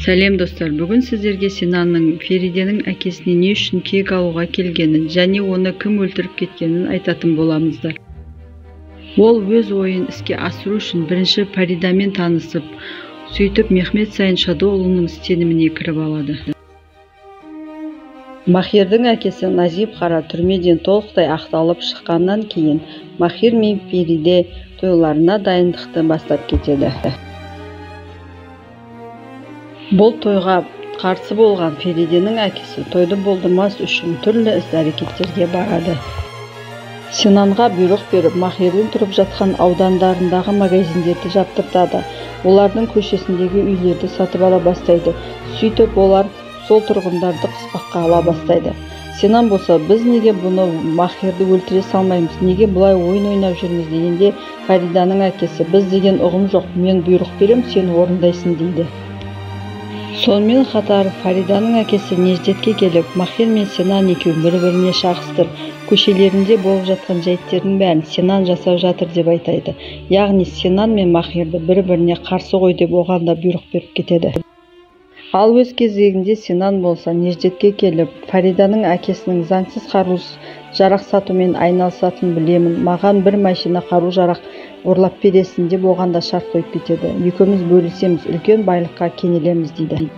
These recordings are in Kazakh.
Сәлем достар, бүгін сіздерге Синанның Фериденің әкесіне не үшін кек алуға келгенін және оны кім өлтіріп кеткенін айтатын боламыздар. Ол өз ойын іске асыру үшін бірінші Фаридамен танысып, сөйтіп Мехмет Сайын Шадоғлының сеніміне кіріп алады. Махирдің әкесі Назип Қара түрмеден толықтай ақталып шыққаннан кейін Махир мен Фериде тойларына дайындықты бастап кетеді. Бұл тойға қарсы болған Фериденің әкесі тойды болдырмас үшін түрлі іс-әрекеттерге барады. Синанға бұйрық беріп, Махирдің тұрып жатқан аудандарындағы магазиндерді жаптыртады. Олардың көшесіндегі үйлерді сатып ала бастайды. Сөйтіп олар сол тұрғындарды қыспаққа ала бастайды. Синан болса, біз неге бұны Махирді өлтіре салмаймыз, неге бұлай ойын ойнап жүрміз дегенде, Фариданың әкесі, біз деген ұғым жоқ, мен бұйрық берем, сен орындайсың дейді. Сонымен қатар Фариданың әкесі Неждетке келіп, Махир мен Синан екеуін бір-біріне шағыстырып, көшелерінде болып жатқан жайттердің бәрін Синан жасап жатыр деп айтайды. Яғни Синан мен Махирді бір-біріне қарсы қой деп оған да бұйрық беріп кетеді. Ал өз кезегінде Синан болса Неждетке келіп, Фариданың әкесінің заңсыз қару-жарақ сатумен айналысатынын білемін, маған бір машина қару-жарақ ұрлап бересің деп оған да шарт қойып кетеді. Екеуміз бөлісеміз, үлкен байлыққа кенелеміз дейді.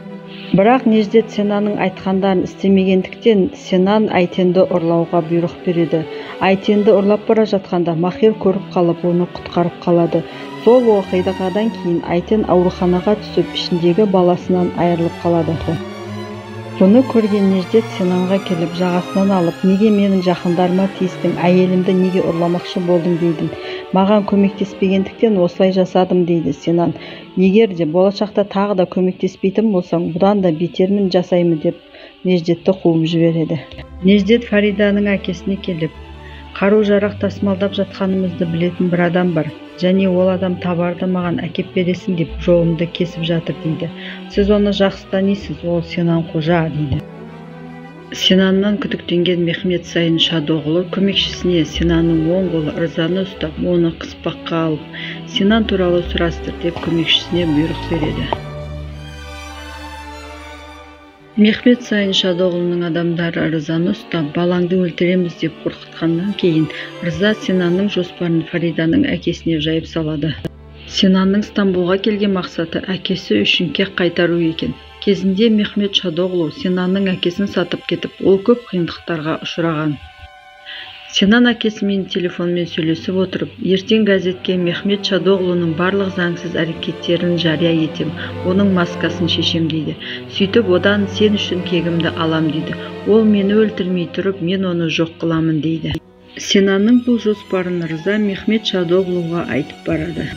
Бірақ Неждет Синанның айтқандарын істемегендіктен Синан Айтенді ұрлауға бұйрық береді. Айтенді ұрлап бара жатқанда Махир көріп қалып, оны құтқарып қалады. Сол оқиғадан кейін Айтен ауруханаға түсіп, ішіндегі баласынан айырылып қалады. Бұны көрген Неждет Синанға келіп, жағасынан алып, неге менің жақындарыма тиістің, әйелімді неге ұрламақшы болдың дейді. Маған көмектеспегендіктен осылай жасадым дейді Синан. Егер де болашақта тағы да көмектеспейтін болсаң, бұдан да бетермін жасаймын деп Неждетті қуып жібереді. Неждет Фариданың әкесіне келіп, қару-жарақ тасымалдап жатқанымызды білетін бір адам бар. Және ол адам товарды маған әкеп бересің деп жолымды кесіп жатыр дейді. Сіз оны жақсы танисыз, ол Синан қожа дейді. Синаннан күдіктенген Мехмет Сайын Шадоғлы көмекшісіне Синанның оң қолы Ырзаны ұстап, оны қыспаққа алып, Синан туралы сұрастыр деп көмекшісіне бұйрық береді. Мехмет Сайын Шадоғлының адамдары Ырзаны ұстап, балаңды өлтіреміз деп қорқытқаннан кейін Ырза Синанның жоспарын Фариданың әкесіне жайып салады. Синанның Стамбулға келген мақсаты әкесі үшін кек қайтару екен. Кезінде Мехмет Шадоғлы Синанның әкесін сатып кетіп, ол көп қиындықтарға ұшыраған. Синан әкесімен телефонмен сөйлесіп отырып, ертең газетке Мехмет Шадоғлының барлық заңсыз әрекеттерін жария етем, оның маскасын шешем дейді. Сөйтіп одан сен үшін кегімді алам дейді. Ол мені өлтірмей тұрып, мен оны жоқ қыламын дейді. Синанның бұл жоспарын Ырза Мехмет Шадоғлыға айтып барады.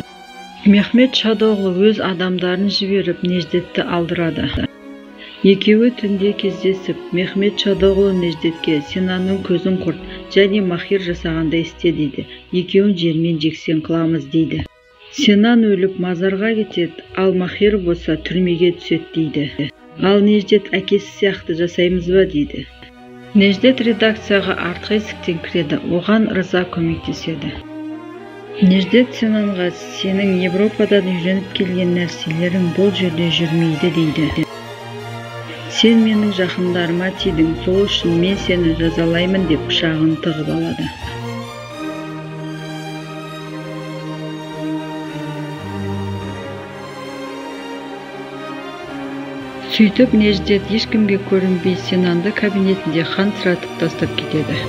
Мехмет Шадоғлы өз адамдарын жіберіп, Неждетті алдырады. Екеуі түнде кездесіп, Мехмет Шадоғлы Неждетке Синанның көзін құрт және Махир жасағандай істе дейді. Екеуін жермен жексен қыламыз дейді. Синан өліп мазарға кетеді, ал Махир болса түрмеге түседі дейді. Ал Неждет әкесі сияқты жасаймыз ба дейді. Неждет редакцияға артқы есіктен кіреді, оған Ырза көмектеседі. Неждет Синанға сенің Европадан үйреніп келген нәрселерің бұл жерде жүрмейді дейді. Сен менің жақындарыма тидің, сол үшін мен сені жазалаймын деп пышағын тығып алады. Сөйтіп Неждет ешкімге көрінбей Синанды кабинетінде қансыратып тастап кетеді.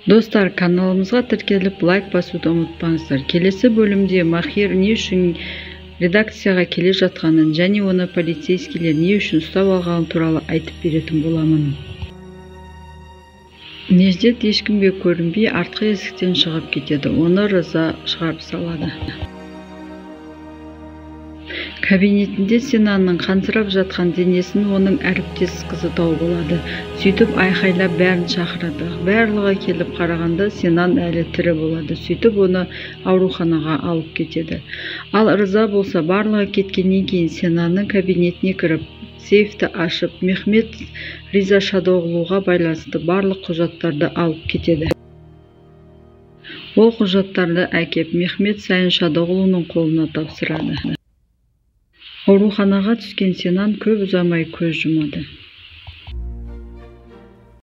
Достар, каналымызға тіркеліп, лайк басуды ұмытпаңыздар. Келесі бөлімде Махир не үшін редакцияға келе жатқанын және оны полицейскийлер не үшін ұстап алғаны туралы айтып беретін боламын. Неждет ешкімге көрінбей артқы есіктен шығып кетеді. Оны Рыза шығарып салады. Кабинетінде Синанның қансырап жатқан денесін оның әріптес қызы тауып алады. Сөйтіп айқайлап бәрін шақырады. Барлығы келіп қарағанда Синан әлі тірі болады. Сөйтіп оны ауруханаға алып кетеді. Ал Рыза болса барлығы кеткеннен кейін Синанның кабинетіне кіріп, Сейфті ашып, Мехмет Риза Шадоғлуға байланысты барлық құжаттарды алып кетеді. Ол құжаттарды әкеп, Мехмет Сайын Шадоғлуның қолына тапсырады. Ауруханаға түскен Синан көп ұзамай көз жұмады.